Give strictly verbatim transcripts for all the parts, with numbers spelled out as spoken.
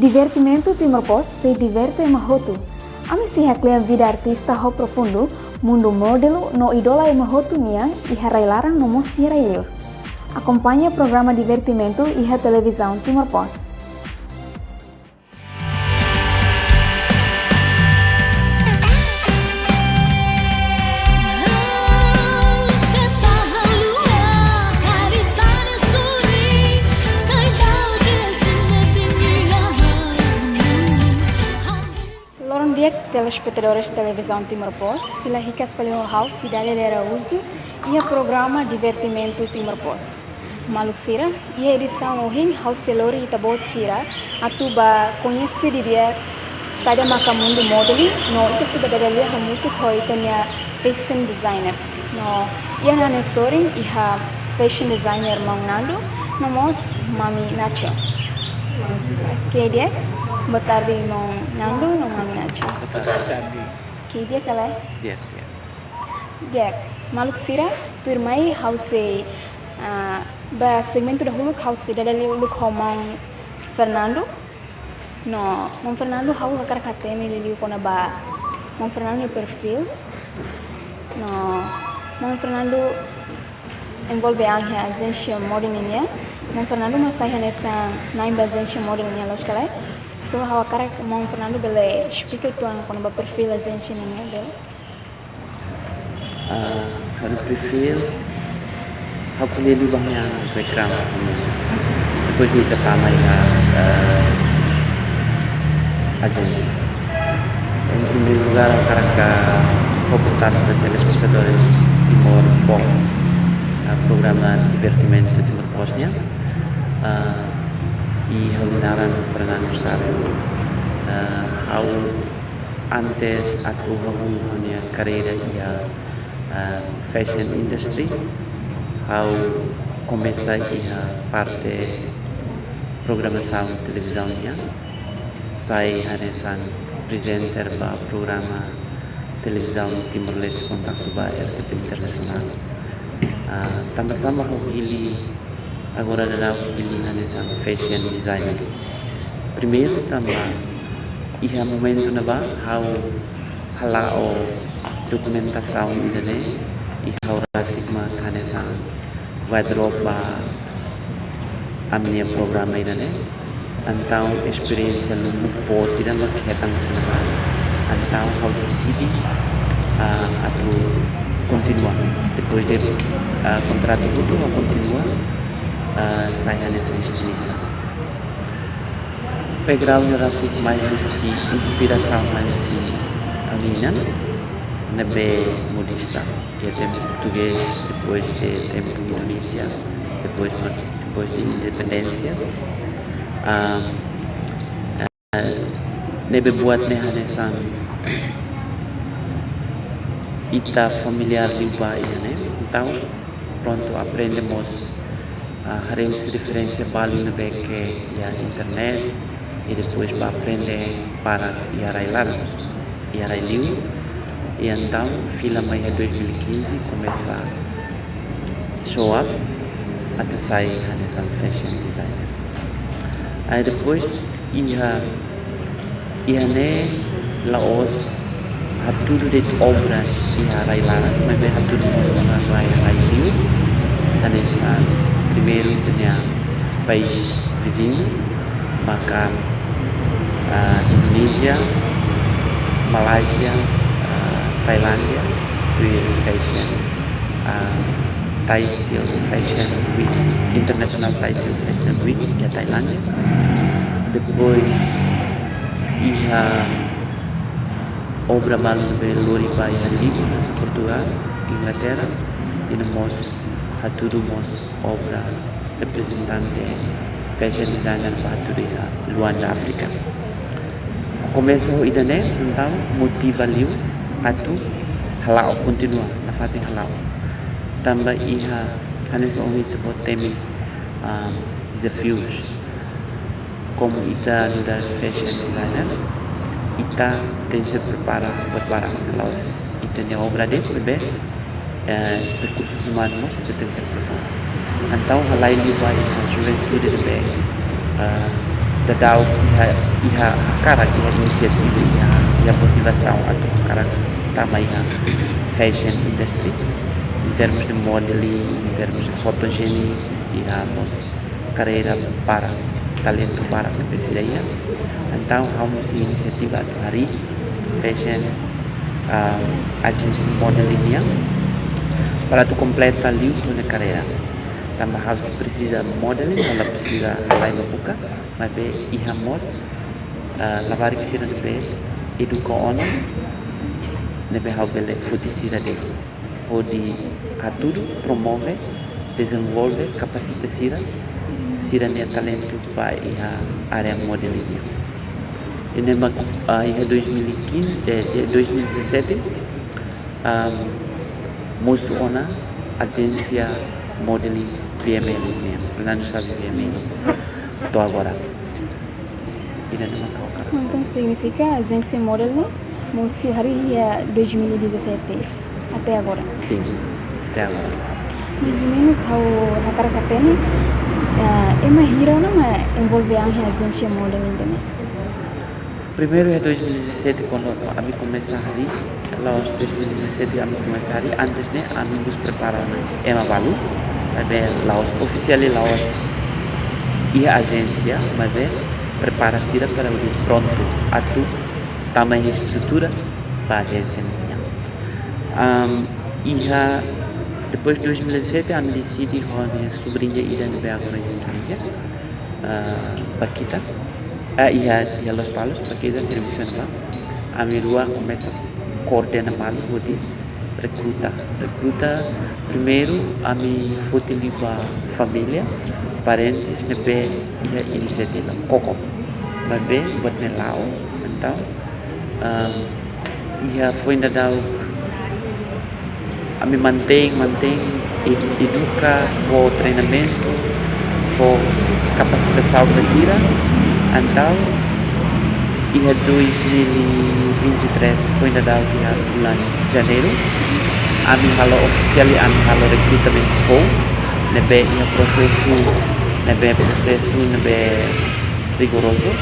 Divertimentu Timor Post sei diverte ema hotu. Ami sei haklean vida artista ho profundu, mundu modelu no idola ema hotu nian iha rai-laran no mós iha rai-liur. Akompaña programa Divertimentu iha Televizaun Timor Post. Loron di'ak, telespetadores Televizaun Timor Post, fila hikas fali ho ha'u Cidália de Araújo, iha programa Divertimentu Timor Post. Maluk sira, iha edisaun ohin ha'u sei lori ita-boot sira atu bá koñese didi'ak saida maka mundu modeling, no ita sei bá dada lia hamutuk ho ita-nia fashion designer. No iha ha'u-nia sorin iha fashion designer Maun Nando, no mós Mami Nacho. Oke, di'ak. Boa tarde, Maun Nando no Mami Nacho. Boa tarde. Oke, di'ak ka lae? Di'ak, di'ak. Di'ak, maluk sira, tuirmai ha'u sei, ah, ba segmentu dahuluk ha'u sei dada lia uluk ho Maun Fernando. No, Maun Fernando, ha'u hakarak hatene liuliu kona-ba Maun Fernando nia perfil. No, Maun Fernando envolve an iha ajénsia modeling nian. Maun Fernando mak sai hanesan na'in ba ajénsia modeling nian, loos ka lae? So, ha'u hakarak Maun Fernando bele esplika uitoan kona-ba perfil ajénsia nian, bele? Ah, ha'u-nia perfil, ha'u ko'alia liu ba ha'u-nia background. Depois ita tama iha, ah, ajénsia. Em primeiro lugar, ha'u hakarak fó boa tarde ba telespetadores Timor Post, ah, programa Divertimentu Timor Post nian. Ah, i ha'u-nia naran Fernando Sá. Ah, ha'u antes atu hahú ha'u-nia karreira iha, ah, fashion industry, ha'u komesa iha parte programasaun televizaun nian, sai hanesan presenter ba programa televizaun Timor-Leste Kontaktu ba R T P Internasionál. Ah, tanba sá mak ha'u hili agora daudaun hili hanesan fashion designer. Primeiru tanba iha momentu ne'ebá ha'u hala'o dokumentasaun ida-ne'e, i ha'u rasik mak hanesan wardrobe ba ami-nia programa ida-ne'e. Entaun esperiénsia lubuk boot ida mak hetan iha ne'ebá. Entaun ha'u deside, ah, atu kontinua. Depois de, ah, kontratu hotu ha'u kontinua, ah, sai hanesan estilista. Background ne'e rasik mai husi inspirasaun mai husi ami-nia inan ne'ebé modista iha tempu portugés, depois de tempu Indonézia, depois, depois de independénsia. Ah, ah, ne'ebé buat ne'e hanesan ita familiár liu ba iha ne'e, entaun prontu aprende mós, ah, haree husi referénsia balu ne'ebé ke iha internet, i depois bá aprende para iha rai-laran, iha rai-liur. I entaun fila mai iha dois mil e quinze komesa show up atu sai hanesan fashion designer. Aí depois iha, iha ne'e la'ós hatudu de'it obra iha rai-laran, maibé hatudu mós ba rai-liur, hanesan primeiru ita-nia país viziñu, maka, ah, Indonézia, Malázia, ah, Tailándia, tuir fashion, ah, Thai Silk Fashion Week, International Thai Silk Fashion Week iha Tailándia. Depois iha obra balu ne'ebé lori ba iha Lisboa, Portugal, Inglaterra, i no mós hatudu mós obra reprezentante fashion designer ba hatudu iha Luanda, Áfrika. Komesa ho ida-ne'e, entaun motiva liu atu hala'o, kontinua nafatin hala'o. Tanba iha hanesan ohin ita-boot temi, ah, dezafius. Komu ita nu'udar fashion designer, ita tenke se prepara buat barak, la'ós ita-nia obra de'it, maibé, eh, rekursus umanus mós ita tenke se prepara. Entaun halai liu ba iha juventude ne'ebé, eh, Daudaun iha, iha hakarak, iha inisiativa, iha, iha motivasaun atu hakarak tama iha fashion industry, em termos de modeling, em termos de photogenic, iha mós karreira barak, talentu barak ne'ebé sira iha. Entaun ha'u mós inisiativa atu harii fashion, ah, agency modeling nian, para atu kompleta liu ha'u-nia karreira. Tanba ha'u sei presiza modeling, ha'u la presiza halai no buka, maibé iha mós, ah, labarik sira ne'ebé eduka ona, ne'ebé ha'u bele foti sira de'it. Hodi hatudu, promove, dezenvolve, kapasita sira, sira-nia talentu ba iha área modeling nian. I ne'e mak, ah, iha dois mil e quinze, eh, eh, dois mil e dezassete, ah, mosu ona ajénsia modeling V M L nian, Fernando Chaves V M L, to'o agora. Ida-ne'e mak ha'u hakarak. Entaun signifika ajénsia modeling mosu harii iha dois mil e dezassete até agora? Sim, até agora. Mais ou menos ha'u hakarak hatene, ah, ema hira ona mak envolve an iha ajénsia modeling ida-ne'e? Primeiru iha dois mil e dezassete, kuandu ami komesa harii, la'ós dois mil e dezassete ami komesa harii, antes ne'e ami mós prepara ona ema balu, maibé la'ós ofisiál, la'ós iha ajénsia, maibé prepara sira para hodi prontu atu tama iha estrutura ba ajénsia nian. Am, iha, depois dois mil e dezassete, ami deside ho ha'u-nia subriña ida ne'ebé agora iha Indonézia, ah, Bakita, ah, iha, iha Lospalos, Bakita servisu ona ba. Ami rua komesa koordena malu hodi rekruta. Rekruta primeiru ami foti liu ba família, parentes ne'ebé iha inisiativa koko. Maibé buat ne'e la'o, entaun, ah, iha foin daudaun ami mantein, mantein, ed-, eduka, fó treinamentu, fó kapasitasaun ba sira, entaun iha dois mil e vinte e três, foin daudaun iha fulan Janeiru, ami halo ofisiál, ami halo rekrutamentu foun, ne'ebé iha prosesu, ne'ebé prosesu, ne'ebé rigorozu,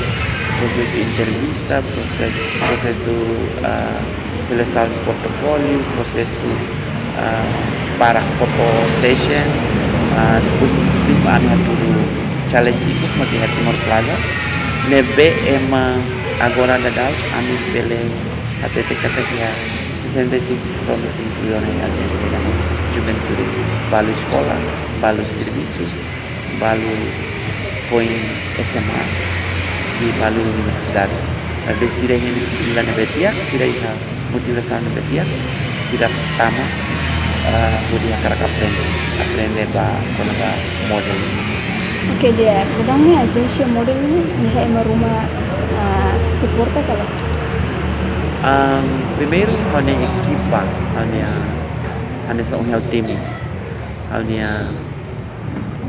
prosesu entrevista, prosesu, prosesu, ah, selesaun de portfóliu, prosesu, ah, para foto session, ah, depois ami hatudu challenge ikus mak iha Timor Plaza, ne'ebé ema agora daudaun ami bele hatete katak iha sessenta e cinco por cento de inclusão na juventude, balu eskola, balu servisu, balu foin S M A, i balu universidade. Maibé sira iha nesesidade ne'ebé di'ak, sira iha motivasaun ne'ebé di'ak, sira tama, ah, hodi hakarak aprende, aprende ba kona-ba modeling. Oke, di'ak, daudaun ne'e ajénsia modeling ne'e iha ema ruma, ah, suporta ka lae? Am, primeiru, ha'u-nia ekipa, ha'u-nia, hanesan ohin ha'u temi, ha'u-nia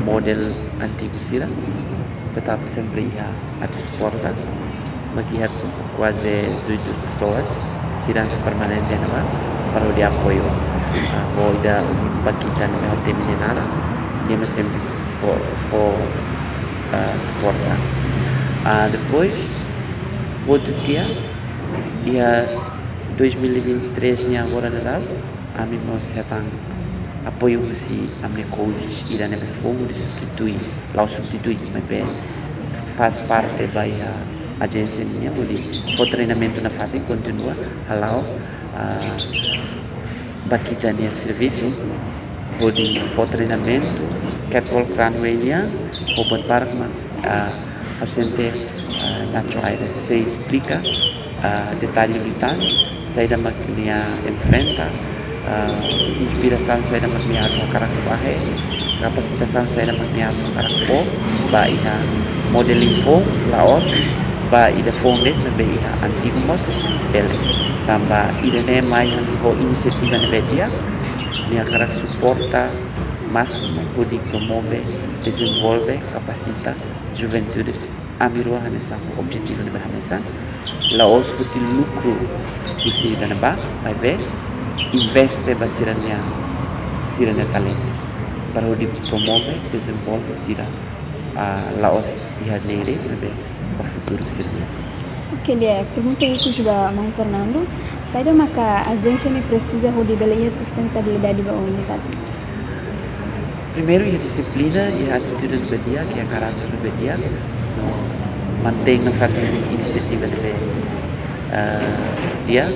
model antigu sira, tetap sempre iha atu suporta, mak iha kuaze dezoito pessoas, sira permanente ona ba, para hodi apoiu. Ah, hodi ba kita no meu temi de nada, nia mak sempre fó, fó, ah, suporta. Ah, depois, outro dia, iha dois mil e vinte e três nia agora daudaun, ami mós hetan apoiu husi ami-nia coach ida ne'ebé foun hodi substitui, la'ós substitui, maibé faz parte ba iha ajénsia nian, hodi fó treinamentu nafatin, kontinua hala'o, ah, ba kita-nia servisu, hodi fó treinamentu, catwalk runway nian, ho buat barak mak, ah, ha'u sente, ah, Nacho Aires sei esplika, ah, detalle liután, saida mak nia enfrenta, ah, inspirasaun saida mak nia atu hakarak fahe, kapasitasaun saida mak nia atu hakarak fó, ba iha modeling foun, la'ós ba ida foun de'it, maibé iha antigu mós bele. Tanba ida-ne'e mai ho inisiativa ne'ebé di'ak, nia hakarak suporta másimu hodi promove, dezenvolve, kapasita juventude. Ami rua hanesan objetivu ne'ebé hanesan, la'ós foti lukru husi ida-ne'ebá, maibé investe ba sira-nia, sira-nia talentu, para hodi promove, dezenvolve sira, ah, la'ós iha Ne'e Rai, maibé futuru sira-nian. Oke, di'ak, pergunta ikus ba maun Fernando. Saida maka ajénsia ne'e presiza hodi bele iha sustentabilidade ba O N G? Primeiru, iha dixiplina, iha atitude ne'ebé di'ak, iha karáter ne'ebé di'ak, no mantein nafatin inisiativa ne'ebé, eh, di'ak,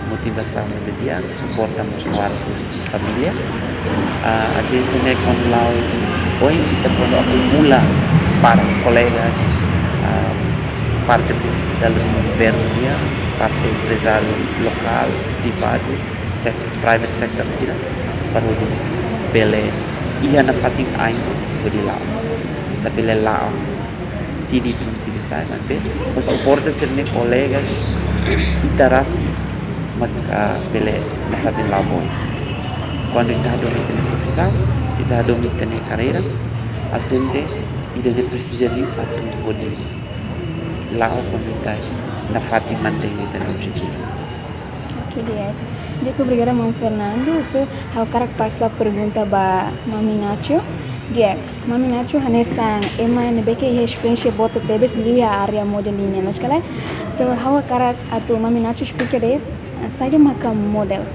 motivasaun ne'ebé di'ak, suporta mós ho arkus família. Ah, ajénsia ne'e kuandu la'o, ohin ita kuandu akumula para kolegas, ah, parte dalam governu nian, parte emprezáriu lokál, privadu, sek-, private sector sira, para hodi bele iha nafatin ain hodi la'o. Labele la'o sidi tun sidi sa'e, maibé ho suporta sira-nia kolegas ita rasik maka bele nafatin la'o ba oin. Kuandu ita hadomi ita-nia profisaun, ita hadomi ita-nia karreira, ha'u sente ida-ne'e presiza liu atu hodi la'o, kuandu ita nafatin mantein ita-nia objetivu. Oke, di'ak. Di'ak, obrigada, maun Fernando. So, ha'u hakarak pasa pergunta ba Mami Nacho. Di'ak, Mami Nacho hanesan ema ne'ebé ke iha esperiénsia boot tebes liu iha área modeling nian, loos ka lae? So, ha'u hakarak atu Mami Nacho esplika de'it, ah, saida maka model.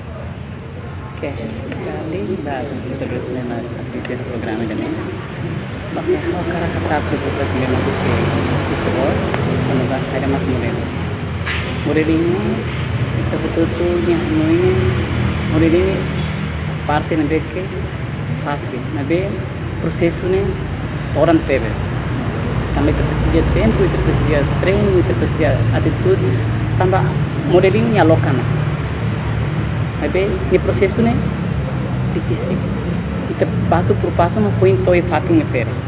Oke, jadi ba ita bertemu na asisten programa ida-ne'e. Oke, ha'u hakarak hatán pergunta ne'ebé mak husi doutór, kona-ba saida mak model. Modeling, ita betul-betul nia hanoin, modeling parte ne'ebé ke fasil, maibé prosesu ne'e todan tebes. Tanba ita presiza tempu, ita presiza treinu, ita presiza atitude, tanba modeling nia loke ona. Maibé nia prosesu ne'e difisil. Ita pasu por pasu mak foin to'o iha fatin ne'ebé ferik.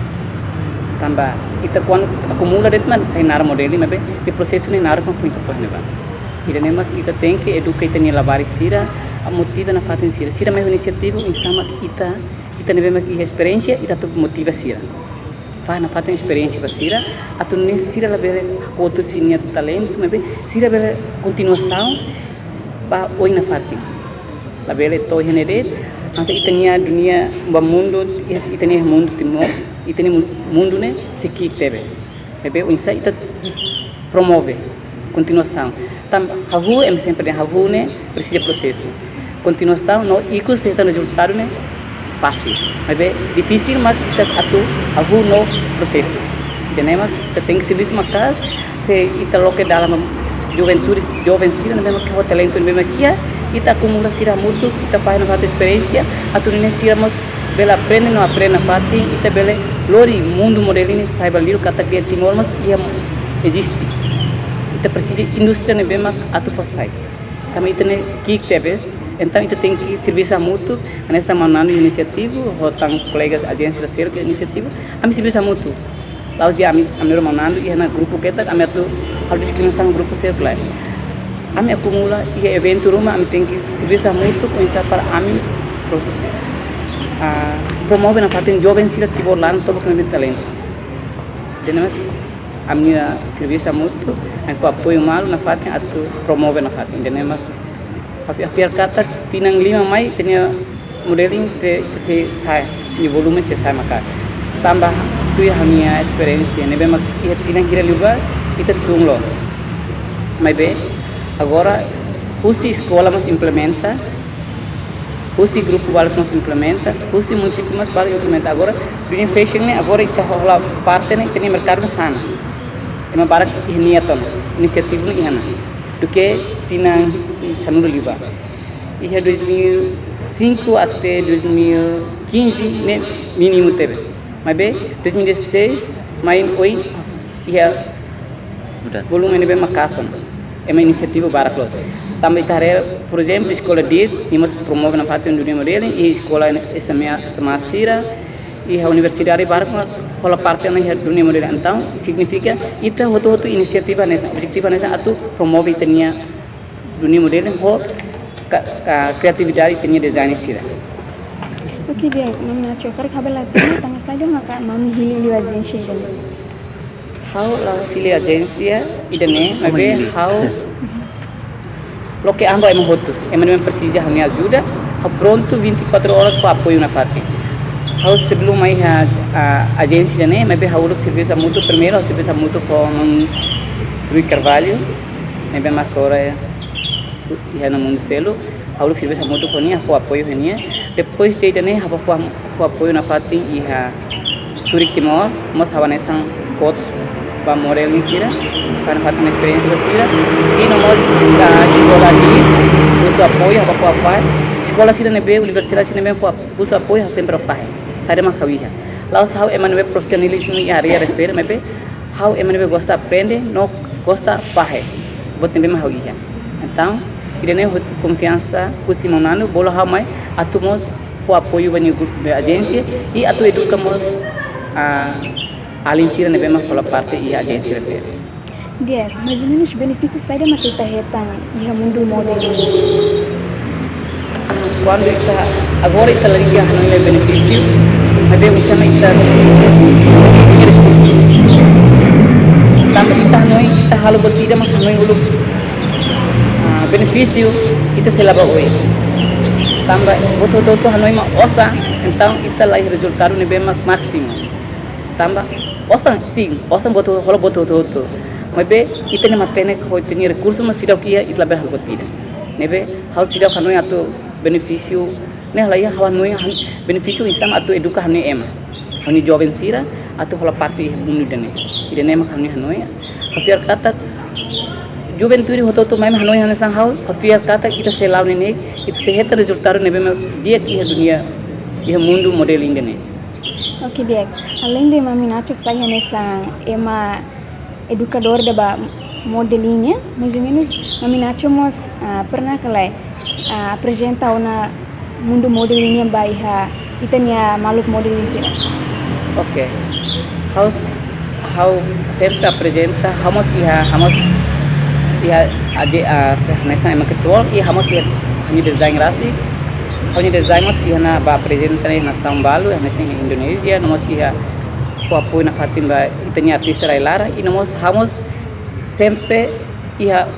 Tanba ita kuandu akumula de'it mak sai naran modeling, maibé nia prosesu ne'e naruk mak foin to'o iha ne'ebá. Ida-ne'e mak ita tenke eduka ita-nia labarik sira, motiva nafatin sira. Sira mai ho inisiativa, oinsá mak ita, ita ne'ebé mak iha esperiénsia, ita atu motiva sira. Fahe nafatin esperiénsia ba sira, atu nune'e sira labele hakotu sira-nia talentu, maibé sira bele kontinuasaun ba oin nafatin. Labele to'o iha ne'e de'it, hanesan ita-nia dunia ba mundu, ita-nia mundu Timor, ita-nia mu-, mundu ne'e sei ki'ik tebes. Maibé oinsá ita promove kontinuasaun. Tanba hahú, ema sempre dehan hahú ne'e presiza prosesu. Kontinuasaun no ikus hetan rezultadu ne'e fasil. Maibé difisil mak ita atu hahú no prosesu. Ida-ne'e mak ita tenke servisu maka'as, se ita loke dalan ba juventude, joven sira ne'ebé mak ho talentu ne'ebé mak iha, ita akumula sira hamutuk, ita fahe nafatin esperiénsia, atu nune'e sira mós bele aprende no aprende nafatin, ita bele lori mundu modeling ne'e sai ba liur katak iha Timor mós iha eziste. Ita presiza indústria ne'ebé mak atu fó sai. Tanba ita ne'e ki'ik tebes, entaun ita tenke servisu hamutuk, hanesan maun Nando inisiativa, ho tan kolegas ajénsia sira inisiativa, ami servisu hamutuk. La'ós dehan ami, ami ruma Nando, iha ona grupu ketak, ami atu halo diskriminasaun grupu sira, lae. Ami akumula, iha eventu ruma, ami tenke servisu hamutuk, oinsá para ami prosesu, ah, promove nafatin joven sira Timor laran toba kona talentu. Ida-ne'e mak ami servisu hamutuk, ami fó apoiu malu nafatin atu promove nafatin. Ida-ne'e mak ha'u fiar, ha'u fiar katak tinan lima mai, ita-nia modeling sei, sei sa'e, nia volume sei sa'e maka'as. Tanba tuir ha'u-nia esperiénsia ne'ebé mak iha tinan hira liubá ita tun loos. Maibé agora husi eskola mós implementa, husi grupu balu mós implementa, husi munisípiu mós balu implementa. Agora dunia fashion ne'e agora ita hola parte ne'e, ita-nia merkadu ne'e sa'e ona. Ema barak iha niat ona, inisiativa ne'e iha ona. Duké tinan sanulu liubá. Iha dois mil e cinco até dois mil e quinze ne'e mínimu tebes. Maibé dois mil e dezasseis mai ohin iha mudansa, volume ne'ebé maka'as ona. Ema inisiativa barak loos. Tanba ita haree, por ezemplu, eskola de'it, nia mós promove nafatin dunia modeling, iha eskola S M A, S M A sira, iha universidade barak mak hola parte ona iha dunia modeling. Entaun signifika ita hotu-hotu inisiativa hanesan, objetivu hanesan atu promove ita-nia dunia modeling ho ka, ka kreatividade ita-nia design sira. Oke, di'ak, maun Nacho, hakarak ha'u bele hatene, tanba saida maka maun hili liu ajénsia ida-ne'e? Ha'u la'ós hili ajénsia ida-ne'e, maibé ha'u loke an ba ema hotu. Ema ne'ebé presiza ha'u-nia ajuda, ha'u prontu vinte e quatro horas fó apoiu nafatin. Ha'u sebelum mai iha, ah, ajénsia ne'e, maibé ha'u uluk servisu hamutuk, primeiru ha'u servisu hamutuk ho maun Rui Carvalho, ne'ebé mak agora iha ona mundu seluk, ha'u uluk servisu hamutuk ho nia, fó apoiu ho nia. Depois de ida-ne'e, ha'u fó, fó apoiu nafatin iha Zurich Timor, mós ha'u hanesan coach ba modeling sira, para nafatin esperiénsia ba sira. I no mós, ah, eskola de'it, husu apoiu, ha'u fó apoiu. Eskola sira ne'ebé, universidade sira ne'ebé fó husu apoiu, ha'u sempre fahe. Saida mak ha'u iha. La'ós ha'u ema ne'ebé profisionalizmu iha área refere, maibé ha'u ema ne'ebé gosta aprende, no gosta fahe buat ne'ebé mak ha'u iha. Entaun, ida-ne'e ho konfiansa husi maun Nando, bolu ha'u mai atu mós fó apoiu ba nia grupu, ba ajénsia, i atu eduka mós, ah, alin sira ne'ebé mak hola parte iha ajénsia refere. Di'ak, mais ou menus benefísiu saida mak ita hetan iha mundu modeling? Kuandu ita, agora ita la liga hanoin benefísiu, maibé oinsá mak ita, tanba ita hanoin, ita halo buat ida mak hanoin uluk, ah, benefísiu, ita sei la bá oin. Tanba buat hotu-hotu hanoin mak osan, entaun ita la iha rezultadu ne'ebé mak másimu. Tanba osan, sin, osan buat hotu, hola buat hotu-hotu. Maibé ita-nia matenek ho ita-nia rekursu mak seidauk iha, ita labele halo buat ida. Ne'ebé ha'u seidauk hanoin atu benefísiu, ne'e la iha, ha'u hanoin han-, benefísiu oinsá mak atu eduka ha'u-nia ema, ha'u-nia joven sira, atu hola parte iha mundu ida-ne'e. Ida-ne'e mak ha'u-nia hanoin. Ha'u fiar katak juventude hotu-hotu mai mak hanoin hanesan ha'u, ha'u fiar katak ita sei la'o neineik, ita sei hetan rezultadu ne'ebé mak di'ak iha dunia, iha mundu modeling ida-ne'e. Oke, di'ak. Além de Mami Nacho sai hanesan ema edukadór ida ba modeling nian, mais ou menus Mami Nacho mós, ah, pernah ka lae, ah, aprezenta ona mundu modeling nian ba iha ita-nia maluk modeling sira? Oke. Ha'u, ha'u sempre aprezenta, ha'u mós iha, ha'u mós iha aje, ah, hanesan ema ketual, i ha'u mós iha ha'u-nia design rasik. Ha'u-nia design mós iha ona ba aprezenta iha nasaun balu, hanesan iha Indonézia, no mós iha fó apoiu nafatin ba ita-nia artista rai-laran, i no mós ha'u mós sempre iha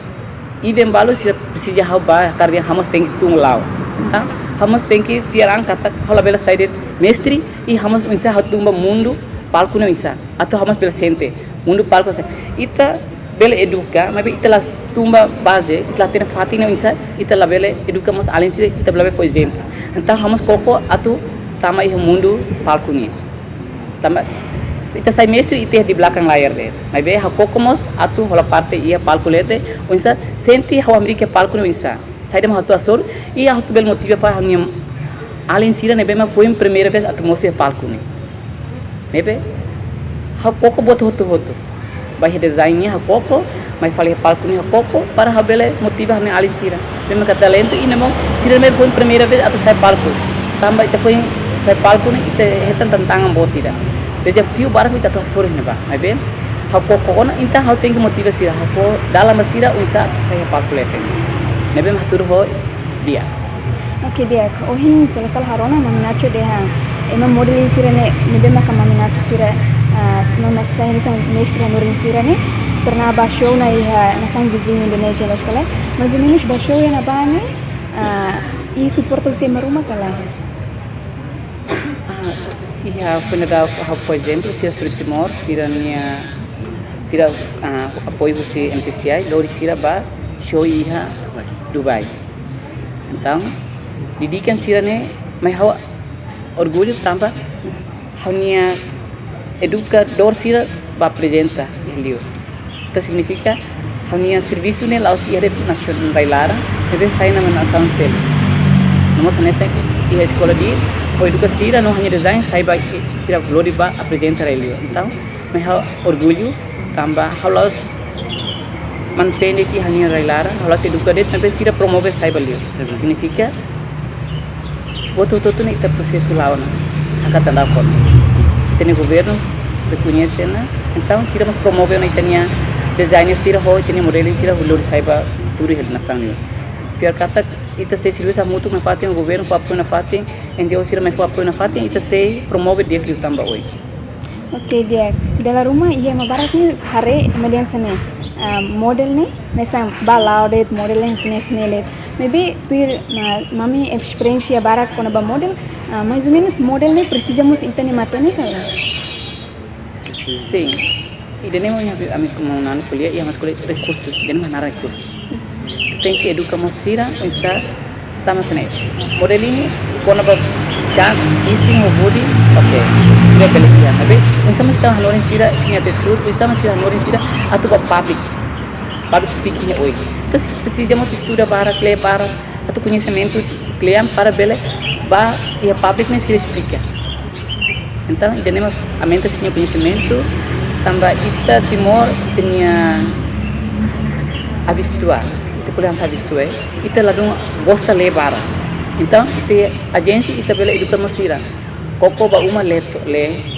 event balu sira presiza ha'u bá, karena ha'u mós tenke tun la'o. Entaun, ha'u mós tenke fiar an katak ha'u labele sai de'it mestre, i ha'u mós oinsá ha'u tun ba mundu palku ne'e oinsá. Atu ha'u mós bele sente mundu palku oinsá. Ita bele eduka, maibé ita la tun ba baze, ita la hatene fatin ne'e oinsá, ita labele eduka mós alin sira, ita labele fó ezemplu. Entaun ha'u mós koko atu tama iha mundu palku ne'e. Tanba ita sai mestre, ita iha di belakang layar de'it. Maibé ha'u koko mós atu hola parte iha palku leten, oinsá sente ha'u hamriik iha palku ne'e oinsá. Saida mak ha'u atu hasoru, i ha'u atu bele motiva fali ha'u-nia alin sira ne'ebé mak foin primeira vez atu mosu iha palku ne'e. Ne'ebé ha'u koko buat hotu-hotu. Ba iha design nian ha'u koko, mai fali iha palku nian ha'u koko, para ha'u bele motiva ha'u-nia alin sira. Ne'ebé mak talentu, i ne'e mós sira ne'ebé foin primeira vez atu sai palku. Tanba ita foin sai palku ne'e, ita hetan tantangan boot ida. Dezafiu barak mak ita atu hasoru iha ne'ebá. Maibé ha'u koko ona, entaun ha'u tenke motiva sira, ha'u fó dalan ba sira oinsá atu sai iha palku leten. Ne'ebé mak hatudu ho di'ak. Oke, di'ak. Ohin sala-sala haree ona, Mami Nacho dehan ema modeling sira ne'e, ne'ebé maka Mami Nacho sira, ah, Mami Nacho sai hanesan mestre hanorin sira ne'e, pernah bá show ona iha nasaun viziñu Indonézia, loos ka lae. Mais ou menus bá show iha ne'ebá ne'e, ah, i suporta husi ema ruma ka lae? Ah, iha funeral, ha'u fó ezemplu, sira Zurich Timor, sira-nia, sira, ah, apoiu husi M T C I, lori sira bá show iha Dubai. Entaun, didikan sira ne'e, mai ha'u orgullu tanba ha'u-nia edukadór sira bá aprezenta iha liur. Entaun signifika ha'u-nia servisu ne'e la'ós iha de'it nasaun rai-laran, maibé sai ona nasaun seluk. No mós hanesan iha eskola de'it, ha'u eduka sira no ha'u-nia design sai ba sira lori bá aprezenta iha liur. Entaun, mai ha'u orgullu tanba ha'u la'ós mantein de'it ha'u-nia rai-laran, ha'u la'ós eduka de'it, maibé sira promove sai ba liur. Signifika buat hotu-hotu ne'e ita prosesu la'o ona. Hakarak atu la'o ona. Ita-nia governu rekoñese ona. Entaun, sira mós promove ona ita-nia designer sira ho, ita-nia modeling sira ho lori sai ba tuur iha nasaun ne'e. Fiar katak ita sei servisu hamutuk nafatin, governu fó apoiu nafatin, N G O sira mai fó apoiu nafatin, ita sei promove di'ak liután ba oin. Oke, di'ak. Dala ruma iha ema barak ne'e haree ema dehan hanesan ne'e, ah, model ne'e, hanesan bá la'o de'it model ne'e hanesan ne'e, hanesan ne'e de'it. Maibé tuir, ah, Mami esperiénsia barak kona-ba model, Ah, mais ou menus model ne'e presiza mós ita-nia matenek ka lae? Sin. Ida-ne'e mak ami komu nanu ko'alia, iha matenek ko'alia rekursu, ida-ne'e mak naran rekursu. Tenke eduka mós sira, oinsá tama sene. Model ne'e, kona-ba jan, isin ho budi, oke. Sira bele iha. Maibé, oinsá mós ita hanorin sira, sira-nia atitude, oinsá mós sira hanorin sira, atu ba public. Public speaking ne'e oin. Entaun, sira presiza mós estuda barak, lee barak, atu koñesimentu kle'an para bele ba iha public ne'e sira esplika. Entaun, ida-ne'e mak aumenta sira-nia koñesimentu, tanba ita Timor ita-nia abituál, ita ko'alia hanesan abituál, ita ladún gosta lee barak. Entaun, ita ajénsia ita bele eduka mós sira. Koko ba uma lee, lee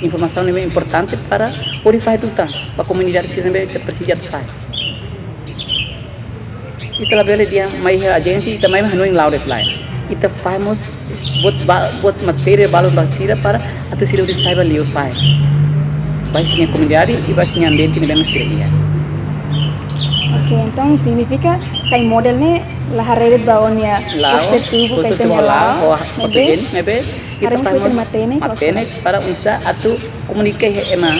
informasaun ne'ebé importante para hodi fahe tutan ba komunidade sira ne'ebé ita presiza atu fahe. Ita labele dehan mai iha ajénsia, ita mai mak hanoin la'o de'it lae. Ita fahe mós buat ba, buat matéria balun ba sira para atu sira hodi sai ba liur fahe. Ba sira-nia komunidade i ba sira-nia ambiente ne'ebé mak sira iha. Oke, entaun signifika sai model ne'e la haree de'it ba ó-nia La'o, postur tubuh, postur kaitannya tubuh la'o, la'o, ho, ho maibé, tubuh, maibé, ita haree mós fahe mós matenek, matenek para oinsá atu komunika iha ema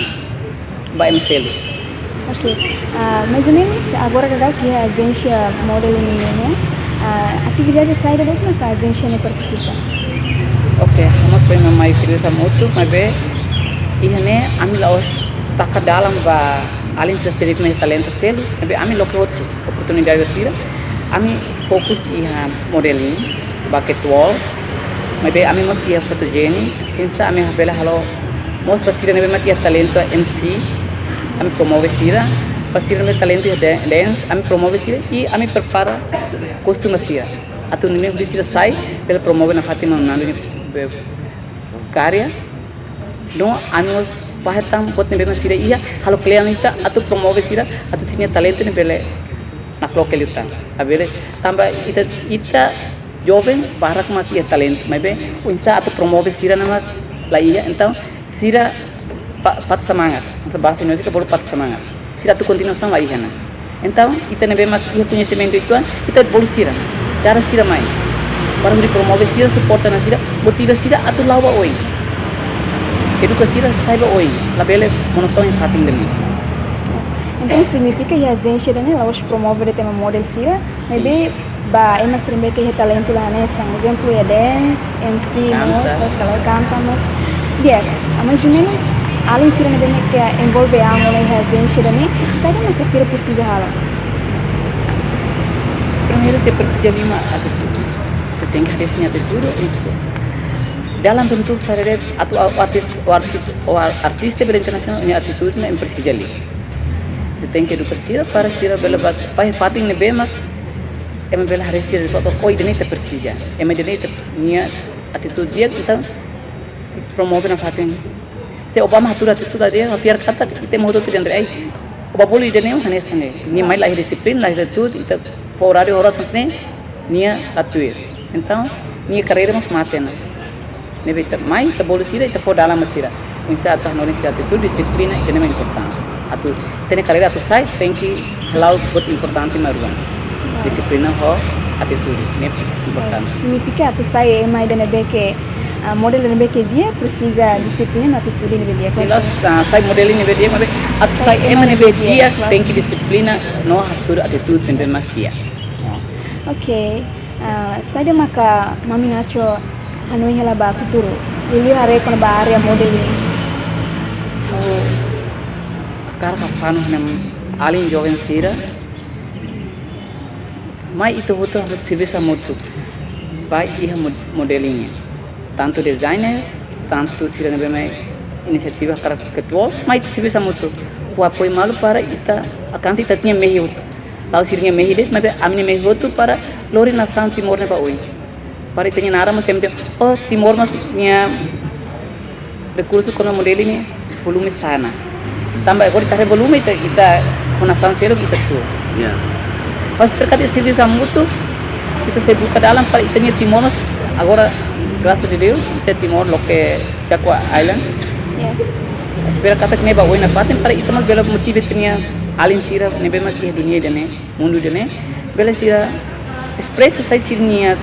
ba ema seluk. Oke, ah, mais ou menus agora daudaun iha ajénsia model ne'e, ah, atividade saida de'it maka ajénsia ne'e partisipa? Oke, ha'u mós foin mai Frederico Hamutuk, maibé iha ne'e ami la'ós taka dalan ba alin sira seluk nia talentu seluk, maibé ami loke hotu oportunidade ba sira, ami fokus iha modeling, ba catwalk, maibé ami mós iha photogenic, oinsá ami bele halo mós ba sira ne'ebé mak iha talentu M C, ami promove sira, ba sira ne'ebé talentu iha dan-, dance, ami promove sira, i ami prepara kostum ba sira. Atu nune'e hodi sira sai, bele promove nafatin maun Nando nia be-, karya. No, ami mós fahe tan buat ne'ebé mak sira iha, halo kle'an ita, atu promove sira, atu sira-nia talentu ne'e bele nakloke liután. Labele, tanba ita, ita joven barak mak iha talentu, maibé oinsá atu promove sira ne'e mak la iha, entaun sira pa-, patah semangat. Entaun bahasa Indonesia ke bolu patah semangat. Sira atu kontinuasaun la iha ona. Entaun, ita ne'ebé mak iha koñesimentu uitoan, ita bolu sira. Dada sira mai. Para hodi promove sira, suporta ona sira, motiva sira atu la'o ba oin. Eduka sira sai ba oin. Labele monotonu iha fatin ida-ne'e. Entaun, signifika iha ajénsia ida-ne'e la'ós promove de'it ema model sira, Sin. Maibé ba ema sira ne'ebé ke iha talentu la hanesan, ezemplu, iha dance, M C Kanta. Mós, terus kalau kanta mós. Di'ak, ah, mais ou menus, alin sira ne'ebé ke envolve an ona iha ajénsia ida-ne'e, saida mak sira presiza halo? Primeiru, sira presiza liu mak atitude. Ita tenke haree sira-nia atitude, isu. Dalam bentuk sira atu, o artis, o artis, o ar-, artista bele internasionál, nia atitude ne'e presiza liu. Ita tenke eduka sira para sira bele ba, ba iha fatin ne'ebé mak ema bele haree sira de'it, oh, ida-ne'e ita presiza. Ema ida-ne'e ita-nia atitude di'ak, entaun promove nafatin. Se Obama hatudu atitude di'ak, ha'u fiar katak ita ema hotu atu dendre ai. Oba bolu ida-ne'e hanesan ne'e. Nia mai la iha dixiplina, la iha atitude, ita fó oráriu oras hanesan ne'e, nia la tuir. Entaun, nia karreira mós mate ona. Ne'ebé ita mai, ita bolu sira, ita fó dalan ba sira. Oinsá atu hanorin sira atitude, dixiplina, ida-ne'e mak importante. Atu, ita-nia karreira atu sai, tenke hala'o buat importante mak rua. Dixiplina ho atitude, ne'e importante. Signifika atu sai ema ida ne'ebé ke, ah, model ne'ebé ke di'ak, presiza dixiplina no atitude ne'ebé di'ak. Sin, la'ós, ah, sai model ne'ebé di'ak, maibé atu sai ema ne'ebé di'ak, tenke dixiplina no atu atitude ne'ebé mak di'ak. Oke. Ah, saida maka Mami Nacho hanoin hela ba futuru? Liuliu haree kona-ba área modeling. Ha'u hakarak fanu hanesan alin joven sira. Mai ita hotu servisu hamutuk. Ba iha mod-, modeling. Tantu designer, tantu sira ne'ebé mai inisiativa hakarak catwalk, mai ita servisu hamutuk. Fó apoiu malu para ita alkansa ita-nia mehi hotu. La'ós sira-nia mehi de'it, maibé ami-nia mehi hotu para lori nasaun Timor ne'e ba oin. Para ita-nia naran mós temi-temi, oh, Timor mós nia rekursu kona-ba modeling ne'e volume sa'e ona. Tanba agora ita haree volume ita, ita ho nasaun seluk ita atu. Ya. Mas terkait servisu hamutuk, ita sei buka dalan para ita-nia Timor mós agora, graças a Deus, ita Timor loke Jacó Island. Ya. Espera katak ne'e ba oin nafatin para ita mós bele motiva ita-nia alin sira ne'ebé mak iha dunia ida-ne'e, mundu ida-ne'e, bele sira espresa sai sira-nia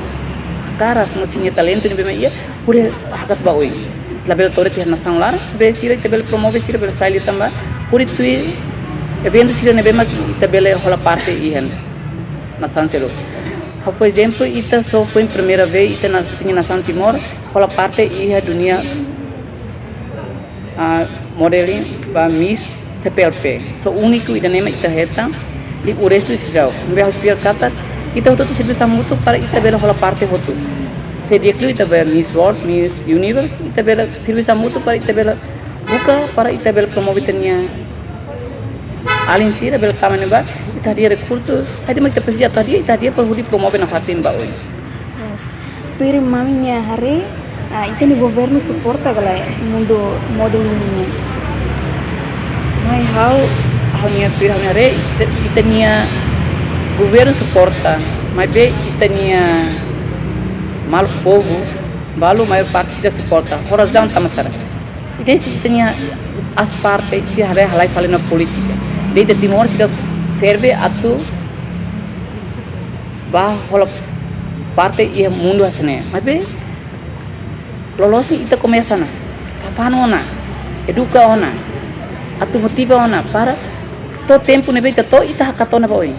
Karik ho sira-nia talentu ne'ebé mak iha, hodi hakat ba oin. Labele to'o de'it iha nasaun laran, be sira ita bele promove sira bele sai liután ba. Hodi tuir eventu sira ne'ebé mak ita bele hola parte iha nasaun seluk. Ha'u fó ezemplu, ita só foin primeira vez ita na, ita-nia nasaun Timor hola parte iha dunia, ah, modeling ba Miss C P L P. Só úniku ida-ne'e mak ita hetan, i o restu seidauk. Ne'ebé ha'u espera katak ita hotu-hotu servisu hamutuk para ita bele hola parte hotu. Se di'ak liu ita bele Miss World, Miss Universe, ita bele servisu hamutuk para ita bele buka, para ita bele promove ita-nia alin sira bele tama ne'ebá, ita hadi'a rekursu, saida mak ita presiza atu hadi'a, ita hadi'a para hodi promove nafatin ba oin. Yes. Tuir mami-nia haree, ah, ita-nia governu suporta ka lae mundu modeling nian? Mai ha'u, ha'u-nia tuir ha'u-nia haree, ita, ita-nia governu suporta, maibé ita-nia maluk povu, balu maior parte seidauk suporta. Ho razaun tanba saida? Ita sei ita-nia aas parte, sei halai, halai fali ona polítika. De'it ita Timor seidauk serve atu bá hola parte iha mundu hanesan ne'e. Maibé loloos ne'e ita komesa ona, fafan ona, eduka ona, atu motiva ona para to'o tempu ne'ebé ita to'o, ita hakat ona ba oin.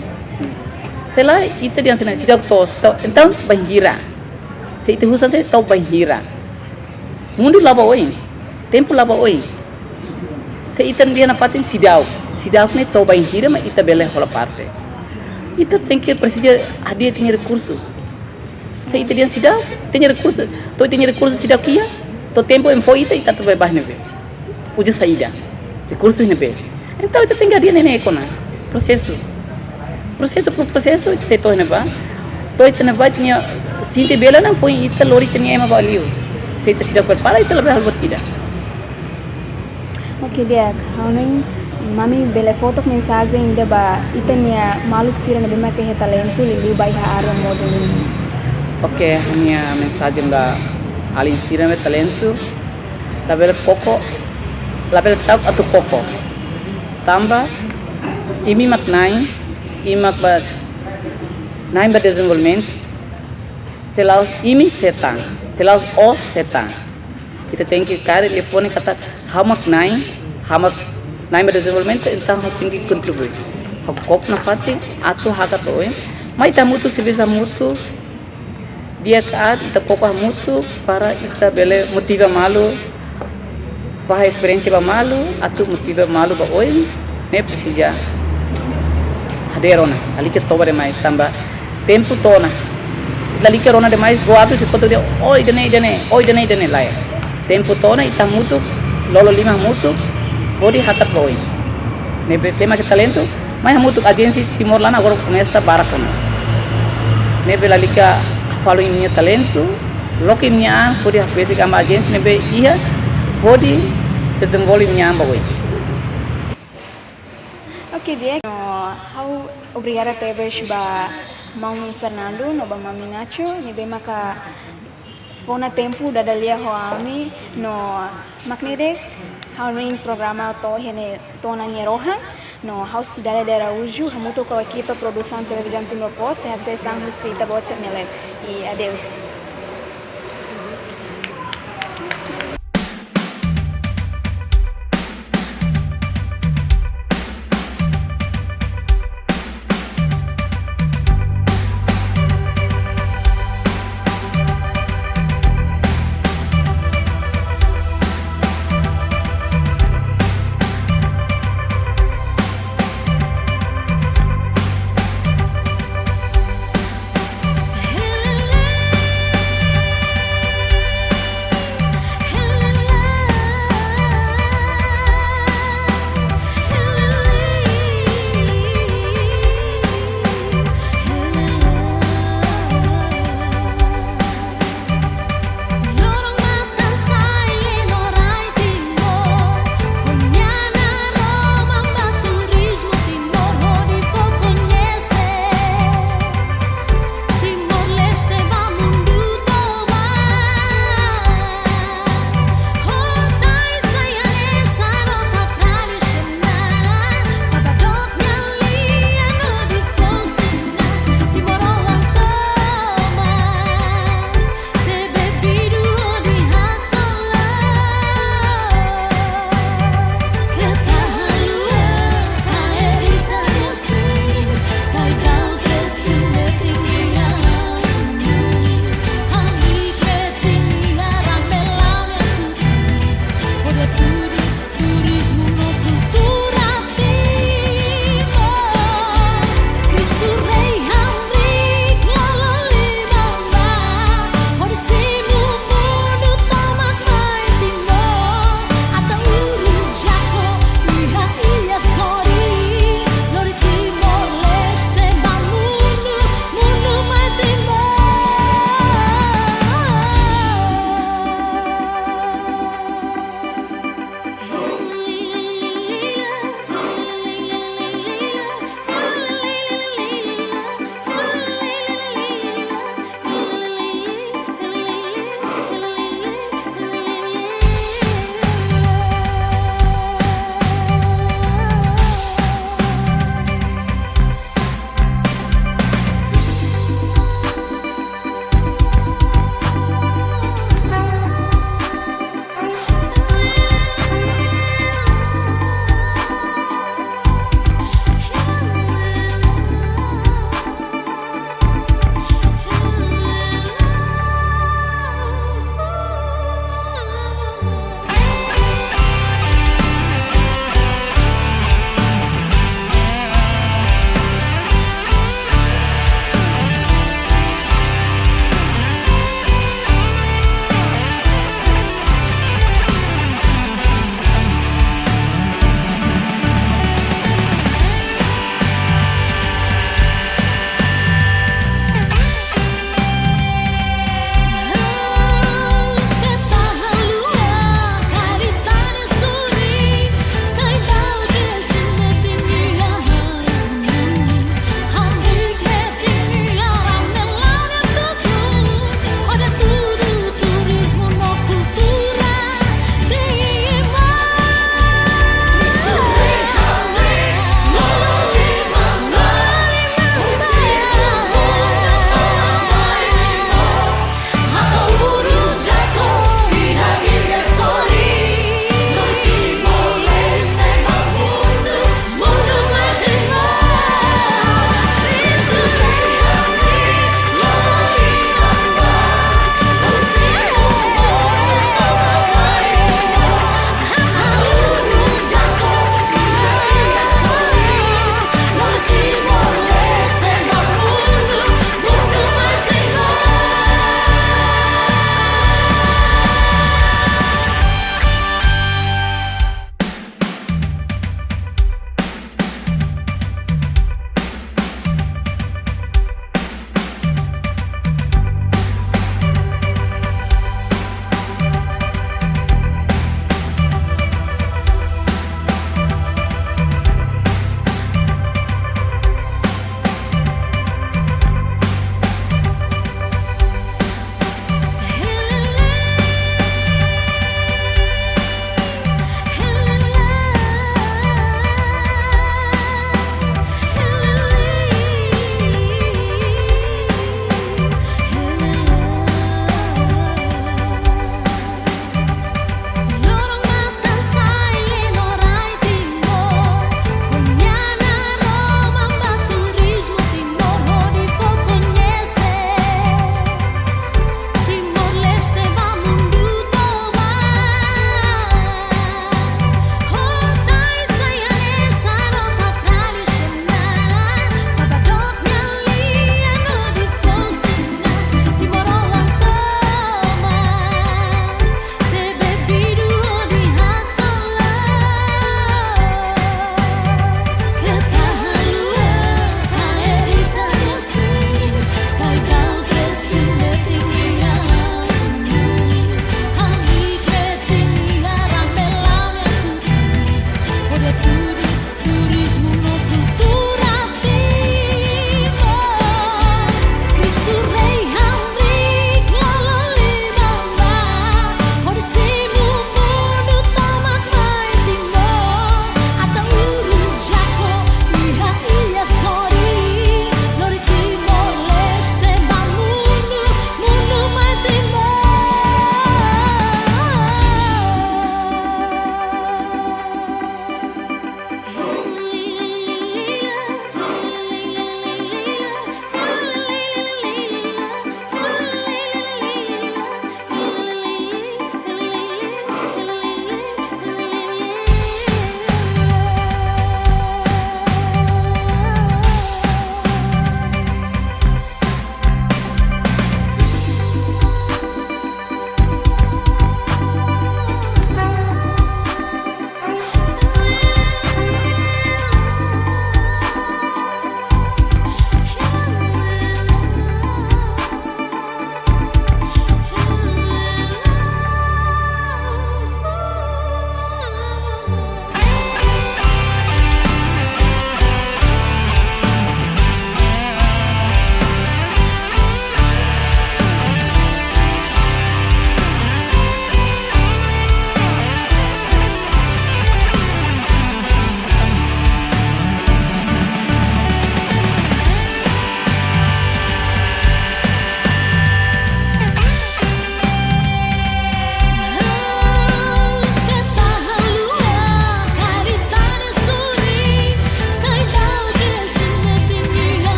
Se lae ita dehan hanesan ne'e, seidauk to'o, to'o, entaun bainhira. Se ita husu hanesan ne'e, to'o bainhira. Mundu la'o ba oin, tempu la'o ba oin. Se ita dehan nafatin seidauk, seidauk ne'e to'o bainhira mak ita bele hola parte. Ita tenke presiza hadi'a ita-nia rekursu. Se ita dehan seidauk, ita-nia rekursu, to'o ita-nia rekursu seidauk iha, to'o tempu ema fó ita, ita atu bá iha ne'ebé? Uza saida? Rekursu ne'ebé? Entaun ita tenke hadi'a ne'e ona. Prosesu. Prosesu por prosesu, ita sei to'o ne'ebá. To'o ita ne'ebá, ita-nia sente bele ona, foin ita lori ita-nia ema ba liu. Se ita seidauk prepara, ita labele halo buat ida. Oke, di'ak. Ha'u hanoin mami bele fó tok mensajen ida ba ita-nia maluk sira ne'ebé mak iha talentu liuliu ba iha área modeling. Oke, ha'u-nia mensajen ba alin sira ne'ebé talentu, labele koko, labele ta'uk atu koko. Tanba imi mak na'in, imi mak ba, na'in ba dezenvolvimentu. Se la'ós imi, sé tan? Se la'ós ó, sé tan? Ita tenke kaer liafuan ne'e katak ha'u mak na'in, ha'u mak na'in ba dezenvolvimentu, entaun ha'u tenke kontribui. Ha'u koko nafatin atu hakat ba oin. Mai ita hamutuk, servisu hamutuk, di'ak ka aat, ita koko hamutuk para ita bele motiva malu, fahe esperiénsia ba malu, atu motiva malu ba oin, ne'e presiza hadi'a rona, lalika toba demais, tanba tempu to'o ona. Lalika rona demais, go abri se koto dia, oh, ida-ne'e, ida-ne'e, oh, ida-ne'e, ida-ne'e, lae. Tempu to'o ona, ita hamutuk, lolo liman hamutuk, hodi hakat ba oin. Ne'ebé ema ke talentu, mai hamutuk, ajénsia Timor laran agora komesa barak ona. Ne'ebé lalika falo imi-nia talentu, loke imi-nia an, hodi hakbesik an ba ajénsia ne'ebé iha, hodi dezenvolve imi-nia an ba oin. Oke, di'ak. No, ha'u obrigada tebes ba maun Fernando, no ba mami Nacho, ne'ebé maka fó ona tempu dada lia ho ami, no mak ne'e de'it, ha'u-nia programa to'o iha ne'e to'o ona nia rohan, no ha'u Cidália de Araújo, hamutuk ho ekipa produsaun Televizaun Timor Post, sei hasees an husi ita-boot sira-nia leet. I adeus.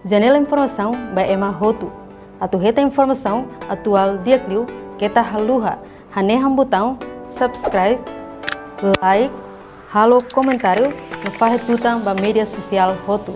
Janela informasaun ba ema hotu. Atu hetan informasaun atuál di'ak liu, keta haluha hanehan butaun subscribe, like, halo komentáriu no fahe tutan ba média sosiál hotu.